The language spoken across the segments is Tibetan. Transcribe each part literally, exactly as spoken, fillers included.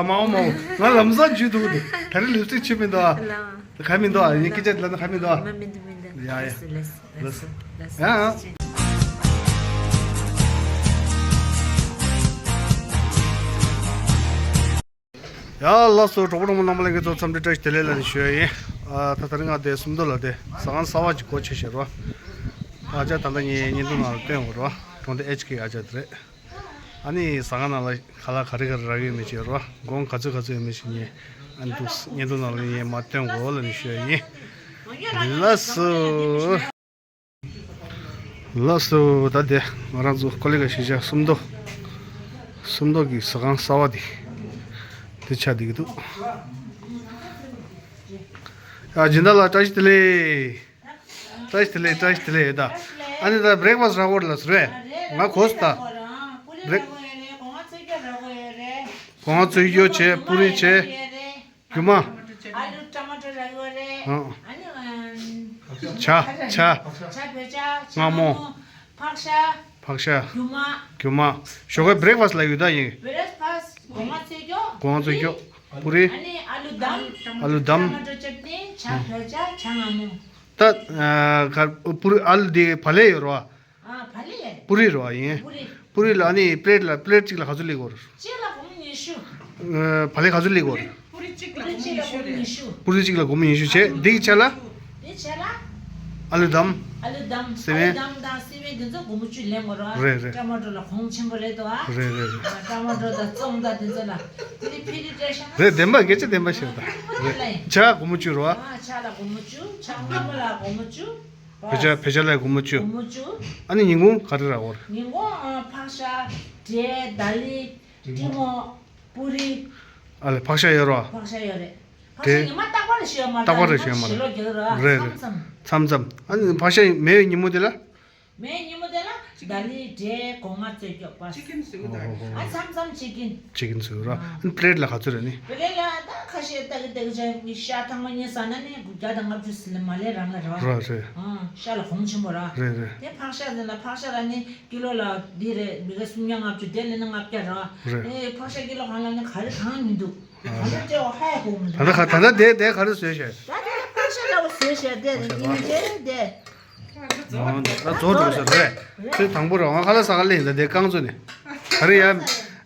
མ་འོ་མ་འོ། ང་ལམ་སང་འཇུས་འདུག་དེ། ད་རེས་ལིབ་སི་ཊིག་ཕྱིན་མི་འདུག་ཨ། ལ། ད་ག་མི་འདུག་ཨ། ཡིན་སྐད་ཆ་ལབ་ན་ག་མི་འདུག་ཨ། མ་མི་འདུག་མི་འདུག་ཡ་ཡ། ལགས་སོ་ལགས་སོ་ལགས་སོ། ཡ་ཡ། ཡ་ལགས་སོ། གྲོགས་པོ་གྲོགས་མོ་རྣམ་པ་ལྷན་རྒྱས་ཚོ་འཚམས་འདྲི་བཀྲ་ཤིས་བདེ་ལེགས་ལ་ནི་ཞུ་ཡ་ཡིན། ཨ། ད་ད་རིང་ང་དེ་སུམ་མདོ་ལ་དེ་ཟ་ཁང་གསར་པ་ཅིག་སྒོ་ཕྱེ་བཞག་རོ། ཨ་ཅག་ད་ལྟ་ངའི་བརྙན་ཐུང་ནང་ལ་སྟོན་དགོས་རོ། གྲོང་སྡེ་ཨེཆ་ཀེ་ཨ་ཅག་དེ་རེད། ཨ་ནི་ཟ་ཁང་ནང་ལ་ཁ་ལག་ག་རེ་ག་རེ་རག་ཡོད་མེད་ཅེས་རོ། གོང་ག་ཚོད་ག་ཚོད་ཡོད་མེད་ཞིག་ངས་ཨ་ནི་འདུག་བརྙན་ཐུང་ནང་ལ་ངས་མར་སྟོན་དགོས་ལ་ནི་ཞུ་ཡ་ཡིན། ལགས་སོ། ལགས་སོ། ད་དེ་ང་རང་ཚོ་ཀོ་ལི་ག་གཞིས་ཆགས་སུམ་མདོ། སུམ་མདོ་གི་ཟ་ཁང་གསར་པ་དེ། དེ་ཆགས་བསྡད་ཀྱི་འདུག་ཡ་སྦྱིན་བདག་ལགས་བཀྲ་ཤིས་བདེ་ལེགས། བཀྲ་ཤིས་བདེ་ལེགས། བཀྲ་ཤིས་བདེ་ལེགས་ད། ཨ་ནི་ད་བྷི་རེག་ཕ་སི་ཊི་རག་གི་ཡོད་རེད་ལབ་སོང་རེད། ང་གོ་སོང་ད། བྷི་རེག་སྒོ་ང་ཚོས་ཡོ་བྱས། པུ་རི་བྱས། རྒྱུ་མ། ཨ་ལུ་ཊ་མ་ཊོ་རག་གི་ཡོད་རེད། ཨ། ཨ་ནི་ཇ། ཇ། ཇ་བོད་ཇ། ཇ་མངར་མོ། མངར་མོ། ཕག་ཤ། ཕག་ཤ། རྒྱུ་མ། རྒྱུ་མ། ཞོགས་ཀའི་བྷི་རེག་ཕ་སི་ཊི་ལབ་ཡོད་ད་ཡིན། བྷི་རེག་ཕ་སི་ཊི་སྒོ་ང་ཚོས་ཡོ། སྒོ་ང་ཚོས་ཡོ། པུ་རི། ཨ་ནི་ཨ་ལུ་དམ། ཨ་ལུ་དམ། ཊ་མ་ཊོ་ཅཊ་ནི། ཇ་བོད་ཇ། ཇ་མངར་མོ། ད་ཨ་ག་པུ་རི་ཨ་ལུ་དེ་བག་ལེབ་ཡོད་རོ། ཨ། བག་ལེབ་ཡོད་རེད། པུ་རི་རོ་ཡིན། པུ་རི། པུ་རི་ལ་ཨ་ནི་པི་ལེཊ་ལ་པི་ལེཊ་གཅིག་ལ་ག་ཚོད་སླེབས་ཀྱི་ཡོད་རེད། གཅིག་ལ་སྒོར་མོ་ཉི་ཤུ། ཨ། བག་ལེབ་ག་ཚོད་སླེབས་ཀྱི་ཡོད་རེད། པུ་རི་གཅིག་ལ་སྒོར་མོ་ཉི་ཤུ་རེད། པུ་རི་གཅིག་ལ་སྒོར་མོ་ཉི་ཤུ་བྱས། འདི་གི་ཆ་ལ། འདི་ཆ་ལ། ཨ་ལུ་དམ། ཨ་ལུ་དམ། སེ་བན། ཨ་ལུ་དམ་དང་སེ་བན་དེ་ཚོ་སྒོར་མོ་བཅུ་ལེན་དགོས་རེད། རེད་རེད། ཊ་མ་ཊོ་ལ་གོང་ཆེན་པོ་རེད་དོ་ཨ། རེད་རེད་རེད། ཊ་མ་ཊོ་དང་ཙོང་དང་དེ་ཚོ་ལ། དེ་ནི་ཕི་རི་ཊེ་ཤན། རེད། བདེན་པ་སྐད་ཆ་བདེན་པ་བཤད་ད། རེད། ཇ་སྒོར་མོ་བཅུ་རོ་ཨ། ཨ། ཇ་ལ་སྒོར་མོ་བཅུ། ཇ་མངར་མོ་ལ་སྒོར་མོ་བཅུ། བོད་ཇ། བོད་ཇ་ལ་སྒོར་མོ་བཅུ། སྒོར་མོ་བཅུ། ཨ་ནི་ཉིན་གུང་ག་རེ་རག་གི་ཡོད་རེད། ཉིན་གུང་ཨ་ཕག་ཤ། འབྲས། དཱ་ལི། ཀྲིན་མོག་པུ་རི། ཨ་ལས། ཕག་ཤ་ཡོད་རོ། ཕག་ཤ་ཡོད་རེད། ཕག་ཤ་དེ་ཉི་མ་རྟག་པར་ཞོན་མ་རེད། རྟག་པར་ཞོན་མ་རེད། ཞི་ལོ་རྒྱག་ར། རེད་རེད། མཚམས་མཚམས། མཚམས་མཚམས། ཨ་ནི་ཕག་ཤ་མེད་པའི་ཉིན་མོ་དེ་ལ། མེད་ཉིན་མོ་དེ་ལ་དཱ་ལི། འབྲས། སྒོ་ང་ཚོས་ཡོ་པ། ཅི་ཀིན་བཟོས་ད། ཨ། མཚམས་མཚམས་ཅི་ཀིན། ཅི་ཀིན་བཟོས་ར། ཨ། ཨ་ནི་པི་ལེཊ་ལ་ག་ཚོད་རེད་ནི། པི་ལེཊ་ལ་ད་ཁ་ཤས་ཏག་ཏག་ཅག་མི་ཤ་ཐང་མ་ཉེ་ས་ན་ནི་དགུ་བརྒྱ་དང་ལྔ་བཅུ་ཟིན་ལ་མ་ལས་རང་ལ་ར། ར་རེད། ཨ། ཤ་ལ་གོང་ཆེན་པོ་ར། རེད་རེད། དེ་ཕག་ཤ་ཟིན་ལ་ཕག་ཤ་ལ་ནི་ཀི་ལོ་ལ་འདི་རེད། མི་ག་སུམ་བརྒྱ་ལྔ་བཅུ་དེ་ལས་ནི་ལྔ་བརྒྱ་ར། རེད། ཨེ་ཕག་ཤ་ཀི་ལོ་གང་ལ་ནི་ག་རེ་གང་མི་འདུག་ཨ། ག་རེ་སྤྲད་འོ་ཧ་ཡ་གོ་མི་འདུག་ད་ལྟ་ག་ད་ལྟ་དེ་དེ་ག་རེ་བཟོས་བྱས། ད་དེ་ཕག་ཤ་ལ་བཟོས་བྱས་དེ་ཡིན་གྱི་དེ། ཨོ་ད་རྫོགས་འགྲོ་ས་རེད། ཚེ་དང་པོ་རང་ཁ་ལག་ཟ་ག་ལེན་ད་དེ་རྐང་བཙུགས་ནས། ག་རེ་ཡ།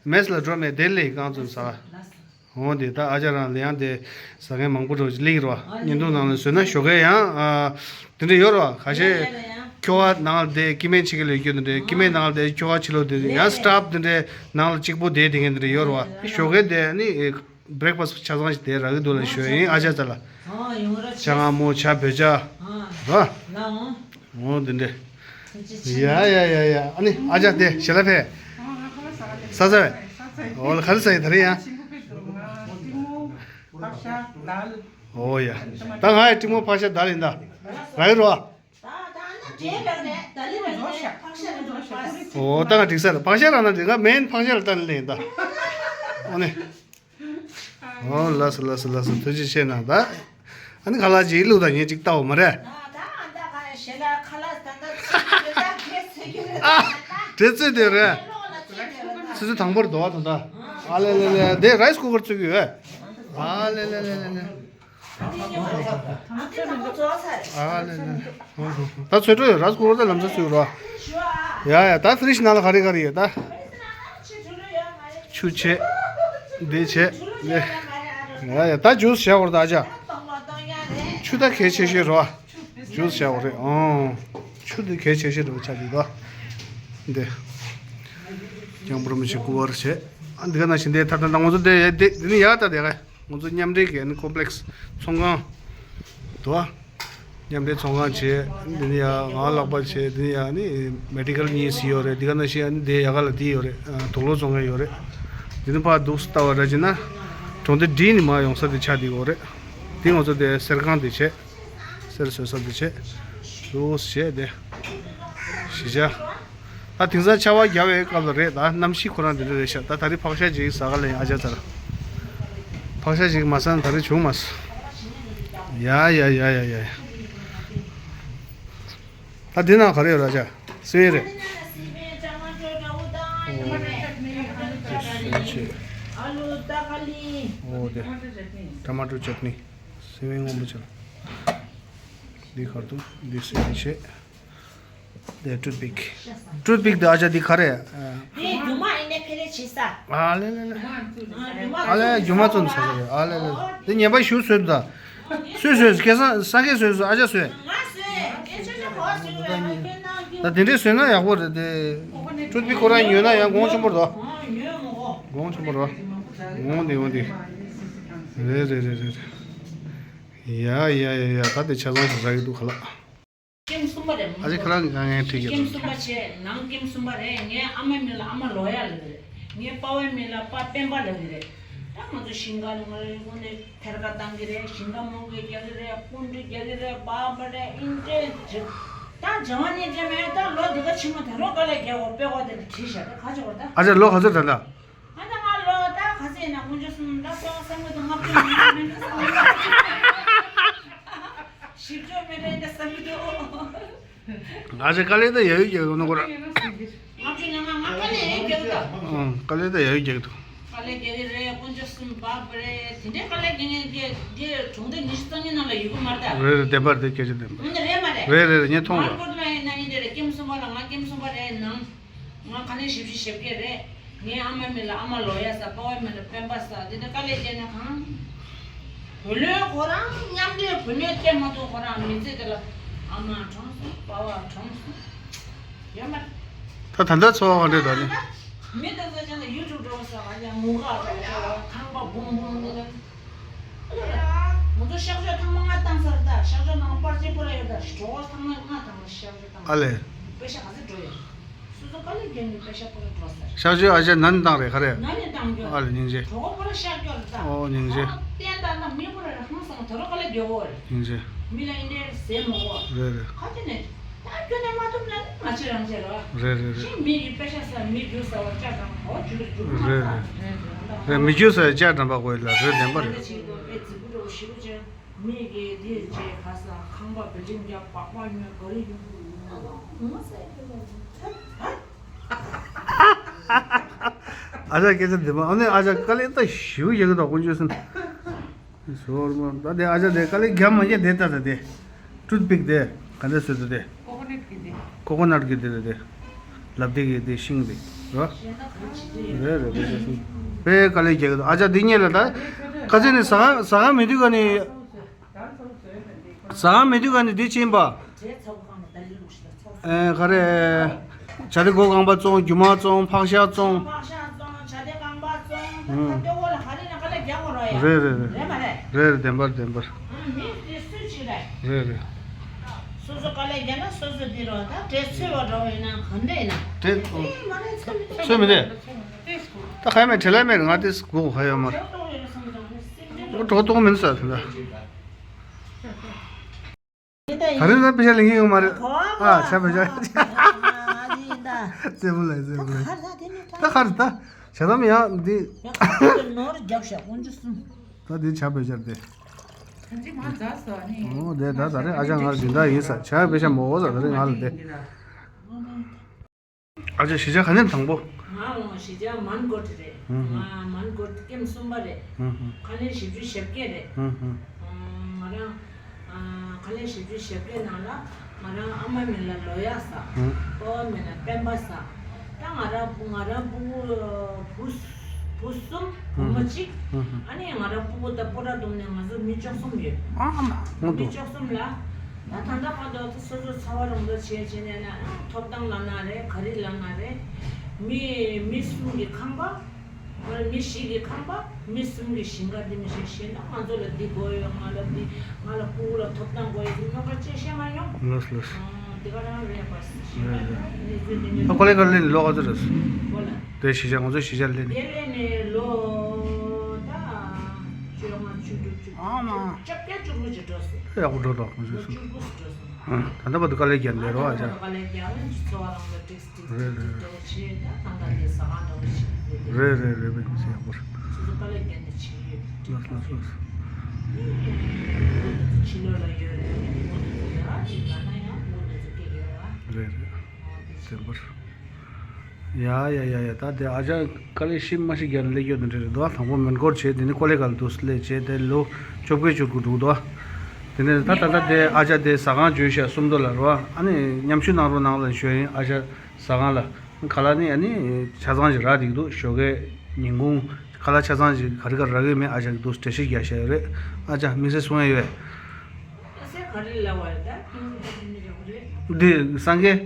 མེས་ལ་འགྲོ་མེད་དེ་ལེན་རྐང་བཙུགས་ཟ། འོ་དེ་ད་ཨ་ཅག་རང་ལེན་ཡང་དེ་ཟ་མཁན་མང་པོ་འགྲོ་ཅིག་ལེན་རོ། བརྙན་ཐུང་ནང་ལ་བཟོས་ན་ཞོགས་ཀས་ཡང་ཨ། དེ་འདྲ་ཡོད་རོ། ཁ་ཤས་ཁྱོ་ག་ནང་ལ་དེ་ཀི་མེན་ཕྱི་གི་ལས་རྒྱུ་དེ་འདྲ། ཀི་མེན་ནང་ལ་དེ་ཁྱོ་ག་ཕྱི་ལོགས་དེ་ཡང་སི་ཊབ་དེ་འདྲ་ནང་ལ་གཅིག་པོ་དེ་དེ་མཁན་དེ་འདྲ་ཡོད་རོ། ཞོགས་ཀས་དེ་ནི། བྷི་རེག་ཕ་སི་ཊི་ཆ་ཚང་ཞིག་དེ་རག་གི་འདུག་ལ་ཞུ་ཡིན་ཨ་ཅག་ཚ་ལ། ཨ་ཡོང་ར་ཇ་མངར་མོ་ཇ་བོད་ཇ། ཨ་ར། ལ་འོང་། འོ་འདི་འདྲས། ཡ་ཡ་ཡ་ཡ། ཨ་ནི་ཨ་ཅག་དེ་ཞལ་ལག་ཕེབས། ས་ཚ་བས། འོ་ལ་ག་རེ་ཟ་ཡི་ད་རེ་ཡ། འོ་ཡ། ད་ང་ཡི་ཀྲིན་མོག་ཕག་ཤ་དཱལ་ཡིན་ད། རག་གི་རོ། ད་ད་ན་འབྲས་རག་ནས་དཱ་ལི་རག་ནས་ཕག་ཤ་རག་ནས་པ། འོ་ད་ང་འགྲིག་ས་རེད། ཕག་ཤ་རག་ན་འགྲིག་ང་མེན་ཕག་ཤ་ལ་ལྟ་ནས་ལེན་ད། འོ་ནི། འོ་ལགས་སོ་ལགས་སོ་ལགས་སོ། ཐུགས་རྗེ་ཆེ་གནང་ད། ཨ་ནི་ཁ་ལག་ཅིག་བླུགས་དང་ངས་ཅིག་ལྟ་འོ་མ་རེད། ད་ད་ཨ་ད་ཁ་ཞེ་ལ་ཁ་ལག་ད་ད་ཚིག་གི་རེད་ད་གས་ཚིག་གི་རེད་ད། ཨ་དེ་ཚོད་དེ་རེད། ཚིག་ཚོད་དང་པོར་དོ་བ་དང་ད། ཨ་ལེ་ལེ་ལེ་དེ་རའི་སི་ཀུ་ཀར་བཙུགས་ཡོད། ཨ་ལེ་ལེ་ལེ་ལེ་ལེ། ཨ་ལེ་ལེ། ད་ཚོད་འཕྲོ་ཡོད་ར་སྐོར་ད་ལམ་སང་ཚུད་རོ། ཡ་ཡ་ད་ཕི་རིཇ་ནང་ལ་ག་རེ་ག་རེ་ཡོད་ད། ཆུ་བྱས། འདི་བྱས། ཡ་ཡ་ད་ཇུས་བྱས་འོར་ད་ཨ་ཅག་ཆུ་ད་གལ་ཆེ་ཤོས་རོ། ཇུས་བྱས་འོ་རེད་ཨང་། ཆུ་འདི་གལ་ཆེ་ཤོས་རེད་ཆ་འདི་ད། འདི། རྒྱང་འབུར་མི་ཆེ་ཀུ་བར་བྱས། ཨ་འདི་ག་ན་ཞིག་འདི་ད་ད་ད་ང་ཚོ་འདི་འདི་ནི་ཡག་ད་དེ་ག་ང་ཚོ་མཉམ་འབྲེལ་གྱི་ཨ་ནི་ཀོམ་པི་ལེགས་སི་ཚོང་ཁང་། དོ། མཉམ་འབྲེལ་ཚོང་ཁང་བྱས། འདི་ནི་ཡ་ང་ལག་པ་བྱས། འདི་ནི་ཡ་ནི་མེ་ཌི་ཀལ་གཉིས་སི་ཡོད་རེད། འདི་ག་ན་ཤི་ཨ་ནི་འདི་ཡ་ག་ལ་འདི་ཡོད་རེད། དུག་ལོག་བཙོང་མཁན་ཡོད་རེད། འདི་ནི་ཕར་འདུག་ལྟ་བ་ར་ཅི་ན། གྲོང་སྡེ་འདི་ནི་མ་ཡོང་ས་དེ་ཆ་འདི་ཡོད་རེད། འདི་ང་ཚོ་དེ་གསེར་ཁང་དེ་བྱས། གསེར་བཟོ་ས་དེ་བྱས། འདུག་བྱས་དེ། གཞིས་ཆགས། ད་དེང་སང་ཆར་པ་རྒྱབ་པའི་སྐབས་ལ་རེད་ད་གནམ་གཤིས་ཁོ་རང་འདི་འདྲ་རེད་ཤག་ད་ད་རེས་ཕག་ཤ་ཅིག་ཟ་ག་ལེན་ཨ་ཅག་ཚ་ལ། ཕག་ཤ་ཅིག་མ་ཟ་ན་ད་རེས་བྱུང་མ་སོང་། ཡ་ཡ་ཡ་ཡ་ཡ་ཡ། ད་འདི་ནང་ག་རེ་ཡོད་ར་ཅག་སེ་བན་རེད། ཨ་ལུ་ད་ག་ལི། འོ་དེ། ཊ་མ་ཊོ་ཅཊ་ནི། སེ་བན་སྔོན་པོ་ཆགས། འདི་ཁར་དུ་འདི་སེ་བན་བྱས། དེ་ཊུད་པིག། ཊུད་པིག་དེ་ཨ་ཅག་འདི་ག་རེ། དེ་རྒྱུ་མ་ཡིན་ནའི་ཕེ་རེ་བྱེད་ས། ཨ་ལེ་ལེ་ལེ། རྒྱུ་མ་ཨ་ལེ་རྒྱུ་མ་བཙོང་ས་རེད། ཨ་ལེ་ལེ། དེ་ཉན་པ་ཞུ་བཟོས་འདུག་ད། སུས་བཟོས། སྐལ་བཟང་སངས་རྒྱས་བཟོས་སོང་། ཨ་ཅག་བཟོས། ད་དེ་འདྲས་བཟོས་ན་ཡག་པོ་རེད་དེ། ཊུད་པིག་ཁོ་རང་ཉོས་ན་ཡང་གོང་ཆེན་པོ་རེད། གོང་ཆེན་པོ་རེད། འོང་དེ་འོང་དེ། རེད་རེད་རེད་རེད། ཡ་ཡ་ཡ་ཡ། ད་དེ་ཆ་ཚང་ཞིག་རག་གི་འདུག་ག་ལ། ཀེམ་གསུམ་པ་རེད། ཨ་ཅེ་ཁ་ལག་གང་ངན་ཁྲིད་ཀེམ་ཀེམ་གསུམ་པ་བྱས། ནང་ཀེམ་གསུམ་པ་རེད། ངའི་ཨ་མའི་མིང་ལ་ཨ་མ་ལོ་ཡ་ལབ་ཀྱི་རེད། ངའི་པ་ཕའི་མིང་ལ་པ་སྤེན་པ་ལབ་ཀྱི་རེད། ད་ང་ཚོ་ཞིང་ཁ་ལ་ང་རང་ངོ་ནས་ཐེར་ཀ་བཏང་གི་རེད། ཞིང་ཁ་མང་པོ་རྒྱག་གི་རེད། སྤུན་འདྲེ་རྒྱག་གི་རེད། པ་ཕ་རེད། ཨིན་འདྲེ་ད་བྱ་བ་ནི་འདྲེ་མེད། ད་ལོ་འདི་ག་ཕྱི་མ་ད་ལོ་ག་ལས་རྒྱག་གོ་དཔེ་གོ་དེ་ལ་བྲིས་བཞག་ད་ག་ཆོག་གོ་ད། ཨ་ཅེ་ལོ་ག་ཚོད་ད་ད། ང་ད་ང་ལོ་ད་ག་ཚོད་ཡིན་ན་དཀོན་མཆོག་གསུམ་ད་སོང་བསམ་གི་འདུག་ང་དཔེ་མི་འདུག་མི་འདུག་བསམ་གི་འདུག་ཞིབ་འཇུག་མི་འདྲ་འདྲ་བསམ་གི་འདུག་ང་ཚོ་དཀའ་ལས་ད་ཡ་ཡུལ་རྒྱག་གི་འདུག་ཁོ་ར། ང་ཚོ་ཡང་ང་ང་དཀའ་ལས་ཡ་ཡུལ་རྒྱག་གི་འདུག་ཨང་། དཀའ་ལས་ད་ཡ་ཡུལ་རྒྱག་གི་འདུག་དཀའ་ལས་རྒྱག་གི་རེད། དཀོན་མཆོག་གསུམ་བག་ཕེབས་རེད། དེ་འདྲའི་དཀའ་ལས་རྒྱག་མཁན་གྱི་འདི་གྲོང་སྡེ་ཉི་ཤུ་རྩ་གཉིས་ནང་ལ་ཡོད་གི་མ་རེད་ད། རེད་རེད། བདེན་པ་རེད། དེ་སྐད་ཆ་བདེན་པ་རེད། ཨང་རེད་མ་རེད། རེད་རེད་རེད། ངས་མཐོང་བ། མང་པོ་ལ་ཡིན་ན་ཡིན་དེ་རེད། ཀེམ་གསུམ་པ་ལ་ང་ཀེམ་གསུམ་པ་རེད་ནང་། ང་ཁ་ལན་བཞི་བཅུ་ཞེ་བརྒྱད་རེད། ངའི་ཨ་མའི་མིང་ལ་ཨ་མ་ལོ་ཡ་ཟེར། པ་ཕའི་མིང་ལ་སྤེན་པ་ཟེར། དེ་འདྲ་དཀའ་ལས་བརྒྱབ་ན་གང་། བུ་ལོན་ཁོ་རང་མཉམ་འབྲེལ་བུ་ལོན་སྟེར་མ་ཐུབ། ཁོ་རང་མི་ཚེ་དེ་ལ་ཨ་མ་གྲོངས་སོང་། པ་ཕ་གྲོངས་སོང་། ཡོད་མ་རེད། ད་ད་ལྟ་འཚོ་བ་ག་འདྲ་འདུག་ནི། མི་དེ་ཚོ་ཅང་ལ་ཡུ་ཊུབ་འགྲོ་ས་ང་ཅང་ངུ་ག་རོགས་ཁང་པ་འབུམ་འབུམ་འདི་ལ། ང་ཚོ་གཤག་བཅོས་ཐེངས་མ་ལྔ་བཏང་ཚར། ད་གཤག་བཅོས་ནང་པར་ཆས་པོ་ར་ཡོད། ད་གྲོད་ཁོག་ཐེངས་མ་ལྔ་བཏང་བ་གཤག་བཅོས་བཏང་། ཨ་ལས། པེ་ཤ་ག་ཚོད་འགྲོ་ཡོད། སོ་སོ་དཀའ་ལས་རྒྱག་ནས་པེ་ཤ་པོ་ར་འགྲོ་ས་རེད། གཤག་བཅོས་ཨ་ཅག་ན་ནི་བཏང་རེད་ག་རེ། ན་ནི་བཏང་རྒྱུ། ཨ་ལས་སྙིང་རྗེ། གྲོད་ཁོག་པོ་ར་གཤག་རྒྱུ་རེད་ད། ཨོ་སྙིང་རྗེ། ཨ་བསྟན་ད་ན་མི་པོ་ར་ར་ཧང་སང་དོ་ར་དཀའ་ལས་རྒྱག་གོ་རེད། སྙིང་རྗེ། མི་ལ་ཨིན་དྲེ་ཟེར་མོ་གོ། རེད་རེད། ཁ་ཅི་ནས་ད་ཁྱོད་ནས་མ་ཐུབ་ན་ནི་ང་ཅི་རང་ཅི་རེད་བ། རེད་རེད་རེད། ཤི་མི་གི་པེ་ཤ་ས་མི་རྒྱུ་ས་བ་ཅག་དང་ཧོ་རྒྱུ་རྒྱུ་མ་རེད་ས། རེད་རེད། མི་རྒྱུ་ས་ཅག་དྲན་པ་དགོས་ལ་རེད། བདེན་པ་རེད། ད་ཅི་དོ་པེ་རྫི་བུ་རོ་ཞི་བུ་ཅན། མི་གི་དེ་རྗེས་ཁ་ས་ཁང་པ་བེ་ཏྲིན་རྒྱབ་པགས་པ་ཉོས་ག་རེ་ཡོང་གི་ཡོང་ན་ལ་ངོ་ས་ཡོད་ལ་ཡོད་ད། ཨ་ཅག་སྐད་ཆ་འདི་མ་ཨ་ནི་ཨ་ཅག་དཀའ་ལས་ད་ཞུ་ཡག་གི་ད་དཀོན་མཆོག་གསུམ། ཟོར་མོ་ད་དེ་ཨ་ཅག་དེ་དཀའ་ལས་རྒྱབ་མ་རྒྱབ་དེ་ལྟ་ད་དེ། ཊུད་པིག་དེ་ག་འདྲ་བཟོས་འདུག་དེ། ཀོ་ཀོ་ནཊ་གི་དེ་རེད་དེ། ལབ་དེ་གི་དེ་ཤིང་དེ་རོ། རེད་རེད་རེད་རེད། དཔེ་དཀའ་ལས་རྒྱག་གི་འདུག་ཨ་ཅག་འདི་གཉིས་ལ་ད། ཁ་ཚན་ནི་ཟ་ཁང་ཟ་ཁང་མེད་དུས་ག་ནི། ཟ་ཁང་མེད་དུས་ག་ནི་འདི་ཕྱིན་པ། ཨེ་ག་རེ། བྱ་དེ་སྒོ་རྐང་པ་བཙོང་། རྒྱུ་མ་བཙོང་། ཕག་ཤ་བཙོང་། ཕག་ཤ་བཙོང་། བྱ་དེ་རྐང་པ་བཙོང་། ད་ཁ་ལྟོ་བོ་ལ་ག་རེ་ན་ག་ལ་རྒྱག་གོ་རོ་ཡ། རེད་རེད་རེད། རེད་མ་རེད། རེད་རེད། བདེན་པར་བདེན་པར། མི་དེ་སུ་ཅིག་རེད། རེད་རེད། སོ་སོ་དཀའ་ལས་རྒྱག་ན་སོ་སོ་འདི་རོ། ད་དེ་ཚོད་བ་འགྲོ་བས་ན་ག་འདྲས་ཡིན་ན། དེ་ཨེ་མ་རེད། ཚོད་མི་ཚོད་མི་རེད། ད་ཁ་ཡ་མེད་བྲེལ་ལ་མེད། ང་དེ་སྒུག་ཁ་ཡོད་མ་རེད། གྲོགས་ཏོག་མིན་ས་དེ་ལ། ད་རེས་ད་པེ་ཤ་ལེན་གྱི་ཡོད་མ་རེད། ཨ་ཤ་པེ་ཤ། རྩེ་མོ་ལ་རྩེ་མོ་ལ། ད་ཁར་ད་དེ་ནི་ད། ད་ཁར་ད། ཞྭ་དམ་ཡང་འདི། ནོར་རྒྱབ་ཤ་དཀོན་མཆོག་གསུམ། ད་འདི་ཇ་པེ་ཤ་རེད་དེ། ད་འདི་ང་འཛག་ས་ནི། ཨོ་དེ་ད་ད་རེས་ཨ་ཅག་ང་སྦྱིན་བདག་ཡིན་ས། ཇ་པེ་ཤ་མོ་གོ་ས་ད་རེས་ང་ལ་དེ། ཨ་ཅག་གཞིས་ཆགས་ག་ནས་དང་པོ། ང་ལོ་གཞིས་ཆགས་མན་གོ་ཊི་རེད། ཧུམ་ཧུམ། ང་མན་གོ་ཊི་ཀེམ་གསུམ་པ་རེད། ཧུམ་ཧུམ། ཁ་ལན་བཞི་བཅུ་ཞེ་བརྒྱད་རེད། ཧུམ་ཧུམ། ང་རང་། ཁ་ལན་བཞི་བཅུ་ཞེ་བརྒྱད་ནང་ལ་ང་རང་ཨ་མ་མིང་ལ་ལོ་ཡ་ཟེར། ཧུམ། པ་ཕ་མིང་ལ་སྤེན་པ་ཟེར། ད་ང་རང་ང་རང་ཕྲུ་གུ་བུ་བུ་གསུམ་བུ་མོ་གཅིག་ཧུམ་ཧུམ། ཨ་ནི་ང་རང་ཕྲུ་གུ་ད་སྤོ་ར་བསྡོམས་ནས་ང་ཚོ་མི་བཅུ་གསུམ་ཡོད། ཨ་མ་ཧོ་མི་དོ། བཅུ་གསུམ་ལ། ད་ད་ལྟ་བར་དུ་སོ་སོ་ཚ་བ་རང་དུ་བྱས་བྱས་ནས་ན་ཐོབ་ཐང་ལབ་ན་རེད། ག་རེ་ལབ་ན་རེད། མི་མི་གསུམ་གྱི་ཁང་པ། ང་ལ་མི་བཞི་གི་ཁང་པ། མི་གསུམ་གྱི་ཞིང་ཁ་འདི་མི་ཤེས་ཤེས་ན་ང་ཚོ་ལ་འདི་དགོས་ཡོད། ང་ལ་འདི་ང་ལ་ཕྲུ་གུ་ལ་ཐོབ་ཐང་དགོས་ཡོད་འདི་སྨྱོ་ཁ་ཅིག་བཤད་མ་མྱོང་། ལགས་སོ་ལགས་སོ། ཨང་། འདི་ག་རང་རེད་པ། ཞིང་ཁ་ལ་གནས་ཚུལ་འདི་ནི། ད་ཀོ་ལེ་གར་ལེན་ལོ་ག་ཚོད་རེད། ཀོ་ལ། དེ་གཞིས་ཆགས་ང་ཚོ་གཞིས་ཆགས་ལེན་ནི། དེ་ལེན་ནི་ལོ་ད་བཅོ་ལྔ་བཅུ་དྲུག་བཅུ་ཨ་མ། བཅོ་བརྒྱད་བཅུ་དགུ་ཅིག་འགྲོ་སོང་། ཡག་པོ་འགྲོ་དང་ཁོང་ཚོས་སོང་། བཅུ་དགུ་ཅིག་འགྲོ་སོང་། ཨང་། ད་ལྟ་བར་དུ་དཀའ་ལས་བརྒྱབ་ནས་རོ་ཨ་ཅག་དཀའ་ལས་བརྒྱབ་ནས་འཚོ་བ་རང་ལ་ཏིག་ཏིག་རེད་རེད། འགྲོ་བྱེད་ད་ད་ལྟ་དེ་ཟ་ཁང་འདྲ་བོ་ཞིག་རེད་དེ། རེད་རེད་རེད། དཔེ་མི་སྲིད་ཡག་པོ་རེད། སོ་སོ་དཀའ་ལས་བརྒྱབ་ནས་བྱེད་ཡོད། ལགས་ལགས་ལགས། ཕྱི་ལོགས་ལ་ཡོད་རེད། ཡ་ཅིག་ལ་ན་ཡང་ལ་ན་ཚོ་སྐད་ཡོད་ར། རེད་རེད། དེ་བར། ཡ་ཡ་ཡ་ཡ། ད་དེ་ཨ་ཅག་དཀའ་ལས་ཤི་མ་ཤི་རྒྱབ་ནས་སླེབས་ཡོད་ནི་འདྲ་རེད་འདུག་དང་པོ་མོན་གྷོར་བྱས། དེ་ནས་ཀོ་ལེ་གྷལ་དུ་སླེབས་བྱས། དེ་ལོ་བཅོ་བརྒྱད་བཅུ་དགུ་འགྲོ་འདུག་དེ་ནས་ད་ད་ལྟ་དེ་ཨ་ཅག་དེ་ཟ་ཁང་བརྗོད་བྱ་སུམ་མདོ་ལ་རོ། ཨ་ནི་མཉམ་ཞུགས་གནང་རོགས་གནང་ལ་ཞུ་ཡིན། ཨ་ཅག་ཟ་ཁང་ལ། ཁ་ལག་ནི་ཨ་ནི་ཆ་ཚང་ཞིག་རག་འདུག་ཞོགས་ཀའི་ཉིན་གུང་ཁ་ལག་ཆ་ཚང་ཞིག་ག་རེ་ག་རེ་རག་གི་མེད། ཨ་ཅག་གིས་འདུག་འགྲེལ་བཤད་རྒྱག་བཞག་ཡོད་རེད། ཨ་ཅག་དམིགས་བསལ་གསུང་ཡ་ཡོད། ཨ་སེ་ག་རེ་ལབ་པ་རེད། ད་ཁྱོད་ཚོ་ད་དེ་མི་རེད་པ་རེད། འདི་སངས་རྒྱས།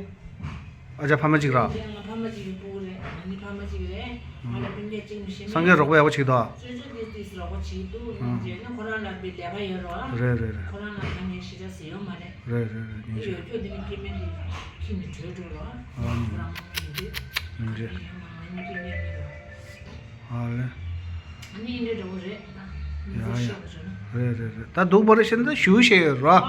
ཨ་ཅག་ཕ་མ་གཅིག་ར། ང་ཕ་མ་གཅིག་གི་སྤུ་གུ་རེད། ང་ནི་ཕ་མ་གཅིག་རེད། ང་ལ་སྤུན་ཀྱག་གཅིག་མི་ཤེས་མེད། སངས་རྒྱས་རོགས་པ་ཡག་པོ་བྱེད་ཀྱི་འདུག་ཨ། སོ་སོ་ཏིས་ཏིས་རོགས་པ་བྱེད་འདུག་ཨ། རྗེས་ན་ཁོ་རང་ལ་དཔེ་ལས་ཀ་ཡོད་རོགས་ཨ། རེད་རེད་རེད། ཁོ་རང་ལ་ང་ནི་ཞེ་དྲག་ཟེར་ཡོད་མ་རེད། རེད་རེད་རེད། ཡིན་ཡོད་ཤག་རྒྱུ་དེ་ནི་སྐྱེ་དམན་དེ་ཁྱིམ་ནས་བྲོས་འགྲོ་རོགས་ཨ། ཨ་ནི། ཁོ་རང་མ་ཡིན་དུས། ཡིན་རེད། ང་ནི་སྤུན་ཀྱག་མེད་རོགས། ཨ་ལེ། ཨ་ནི་འདྲ་འདྲ་བོ་རེད་ད། ཡ་ཡ། རེད་རེད་རེད། ད་སྡུག་པ་རེད་ཤེས་ན་ད་ཞུ་ཤེས་ཡོད་ར། ཨ་མ་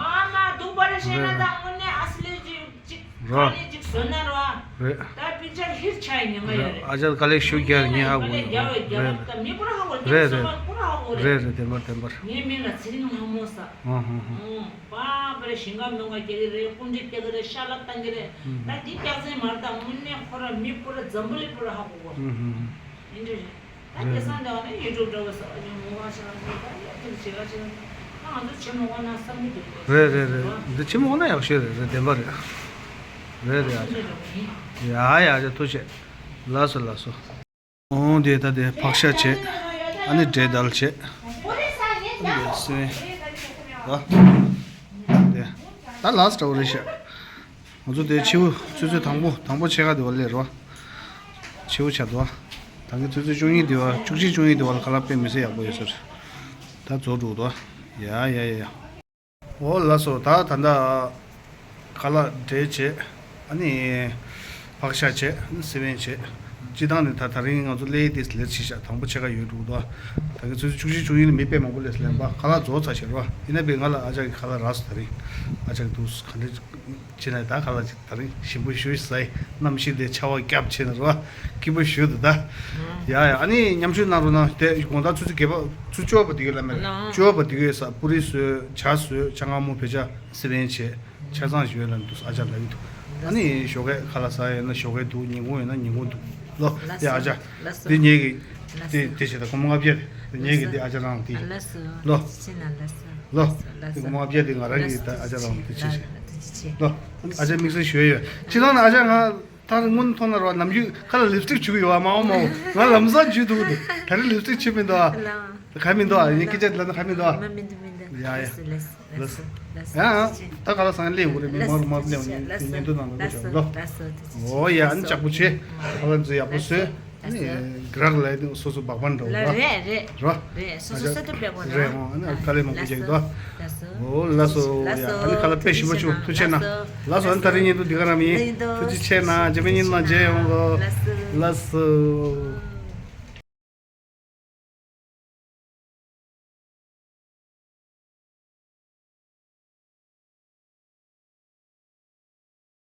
སྡུག་པ་རེད་ཤེས་ན་ད་དངོས་གནས་ཨ་སི་ལེ་ཅིག་ཅིག་ར། ཁ་ནས་ཅིག་བཟོས་ན་ར། རེད། ད་པིག་ཅར་ལྷིར་ཆགས་ཡིན་ཉེན་ཁ་ཡོད་རེད། ཨ་ཅག་དཀའ་ལས་ཞུ་རྒྱག་ཉེན་ཧ་གོ་ཡོད་རེད། རྒྱ་བོད་རྒྱ་རེད་བོད་ད་མི་པུ་ར་ཧ་གོ་རེད། རེད་རེད། པུ་ར་ཧ་གོ་རེད། རེད་རེད། བདེན་པར་བདེན་པར། ངའི་མིང་ལ་ཚེ་རིང་ལྷ་མོ་ཟེར། ཨ་ཧ་ཧ། ཨང་། པ་པ་རེ་ཞིང་ཁ་མོན་ཁ་རྒྱག་གི་རེད། སྐུ་མགྲོན་སྐྱེལ་གི་རེད། ཤ་ལག་བཏང་གི་རེད། ཨུམ། ད་འདི་སྐྱག་རྫུན་མ་རེད། ད་དངོས་གནས་ཁོ་ར་མི་པུ་ར་འཛམ་བུ་གླིང་པུ་ར་ཧ་གོ་གོ་ཨུམ་ཧུམ། ཡིན་འདྲ་རེད། ད་དེང་སང་འདྲ་བ་ནི་ཡུ་ཊུབ་འདྲ་བོ་ས་ཡང་ངོ་མ་ཆེ་བ་ཞིག་ད་ཡ་དེ་ལ་བྱེད་ག་ཆེ་བ་ད་ང་ཚོ་བྱེད་མ་དགོས་ན་བསམ་གྱི་འདུག་རེད་རེད་རེད། འདི་བྱེད་མ་དགོས་ན་ཡག་ཤོས་རེད། རེད། བདེན་པ་རེད། རེད་རེད། ཨ་ཅག་ཡ་ཡ་ཡ་ཐུགས་རྗེ་ཆེ། ལགས་སོ་ལགས་སོ། ཨོ་དེ་ད་དེ་ཕག་ཤ་བྱས། ཨ་ནི་འབྲས་དལ་བྱས། ཨ་ནི་སེ་བན། ད་དེ་ད་ལགས་སོ་འདྲ་བོ་རེད་ཤག་ང་ཚོ་དེ་ཕྱི་པོ་ཆུ་ཚོད་དང་པོ་དང་པོ་ཕྱེད་ཀ་དེ་བ་སླེབས་རོ། ཕྱི་པོ་ཆགས་འདུག་ད་གིན་ཆུ་ཚོད་བཅུ་གཉིས་དེ་བ་བཅུ་གཅིག་བཅུ་གཉིས་དེ་བ་ལ་ཁ་ལག་དཔེ་མི་སྲིད་ཡག་པོ་ཡོད་ས་རེད། ད་རྫོགས་འགྲོ་འདུག་ཡ་ཡ་ཡ་ཡ། འོ་ལགས་སོ། ད་ད་ལྟ་ཁ་ལག་འབྲས་བྱས། ཨ་ནི་ཕག་ཤ་བྱས། ཨ་ནི་སེ་བན་བྱས། སྤྱིར་བཏང་ནི་ད་ད་རིང་ང་ཚོ་སླེབས་དུས་ལེཊ་ཆེ་ཤག་དང་པོ་ཕྱེད་ཀ་ཡོལ་འགྲོ་འདུག་ད་གིན་ཆུ་ཚོད་བཅུ་གཅིག་བཅུ་གཉིས་ལ་མི་དཔེ་མང་པོ་སླེབས་སླེབས་པ། ཁ་ལག་རྫོགས་ཚར་ཤག་རོ། ཡིན་ན་བས་ང་ལ་ཨ་ཅག་གི་ཁ་ལག་རག་སོང་། ད་རིང་ཨ་ཅག་གི་འདུག་ག་འདྲ་བྱས་ན་ད་ཁ་ལག་ཅིག་ད་རིང་ཞིམ་པོ་ཞེ་པོ་ཟ་ཡི། གནམ་གཤིས་དེ་ཆར་པ་བརྒྱབ་བྱས་ནས་རོ། སྐྱིད་པོ་ཞེ་པོ་འདུག་ད། ཡ་ཡ། ཨ་ནི་མཉམ་ཞུགས་གནང་རོགས་གནང་། དེ་དགོང་དག་ཆུ་ཚོད་བརྒྱད་པ་ཆུ་བཅུ་པ་དེ་གའི་ལ་མེད། ལགས། བཅུ་པ་དེ་གའི་ས་པུ་རི་བཟོས། ཇ་བཟོས། ཇ་མངར་མོ་བེ་ཇ་སེ་བན་བྱས། ཆ་ཚང་ཞིག་ཡོད་ལ་འདུག་ཨ་ཅག་ལབ་ཀྱི་འདུག་ཨ་ནི་ཞོགས་ཀས་ཁ་ལག་ཟ་ཡ་ཡིན་ན་ཞོགས་ཀས་འདུག་ཉིན་གུང་ཡིན་ན་ཉིན་གུང་འདུག་ལོ། དེ་ཨ་ཅག་དེ་ངེད་ཀྱི་དེ་དེ་བྱེད། ད་སྒོར་མོ་ལྔ་བརྒྱ་དེ་ངེད་ཀྱི་དེ་ཨ་ཅག་རང་དེ་ལོ། ལོ། དེ་སྒོར་མོ་ལྔ་བརྒྱ་དེ་ང་རང་གི་ད་ཨ་ཅག་རང་དེ་བྱེད་བྱེད། ལོ། ཨ་ཅག་དམིགས་བསལ་ཞུ་ཡ་ཡོད། སྤྱིར་བཏང་ནི་ཨ་ཅག་ང་ད་སྔོན་མཐོང་ན་རོ། ནམ་རྒྱུན་ཁ་ལ་ལིབ་སི་ཊིག་བྱུག་གི་ཡོད་པ། མང་པོ་མང་པོ་ང་ལམ་སང་བྱུག་འདུག་འདུག་ད་རེས་ལིབ་སི་ཊིག་བྱུག་མི་འདུག་ཨ། ག་མི་འདུག་ཨ། ཡིན་སྐད་ཆ་ལབ་ན་ག་མི་འདུག་ཨ། མ་མི་འདུག་མི་འདུག་ཡ་ཡ། ལགས་སོ་ལགས་སོ། ཡ་ཡ། ད་ཁ་ལག་ཟ་ཡ་སླེབས་ཡོང་གི་རེད། མི་མང་རུ་མང་རུ་སླེབས་ཡོང་། ཉིན་ཐོ་ནང་ལ་ལོ། ལགས་སོ་ལགས་སོ། ཨོ་ཡ། ཨ་ནི་ལྕགས་པོ་བྱེད། ཁ་ལག་ཚོ་ཡག་པོ་བཟོས། ཨ་ནི་གྲགས་ལ་སོ་སོ་སྦག་པ་འདྲ་བོ་རེད། རེད་རེད། རོ། རེད། སོ་སོ་ས་ཐུབ་པའི་སྒོ་ནས། རེད། ཨོ། ཨ་ནི་དཀའ་ལས་མང་པོ་རྒྱག་གི་འདུག་ཨོ་ལགས་སོ། ཡ་ཨ་ནི་ཁ་ལག་དཔེ་ཞིམ་པོ་བྱུང་། ཐུགས་རྗེ་ཆེ་གནང་། ལགས་སོ། ཨ་ནི་ད་རིང་ཉིན་ཐོ་འདི་ག་རང་ཡིན། ཐུགས་རྗེ་ཆེ་གནང་། རྗེས་མའི་ཉིན་ལ་མཇལ་ཡོང་གོ། ལགས་སོ།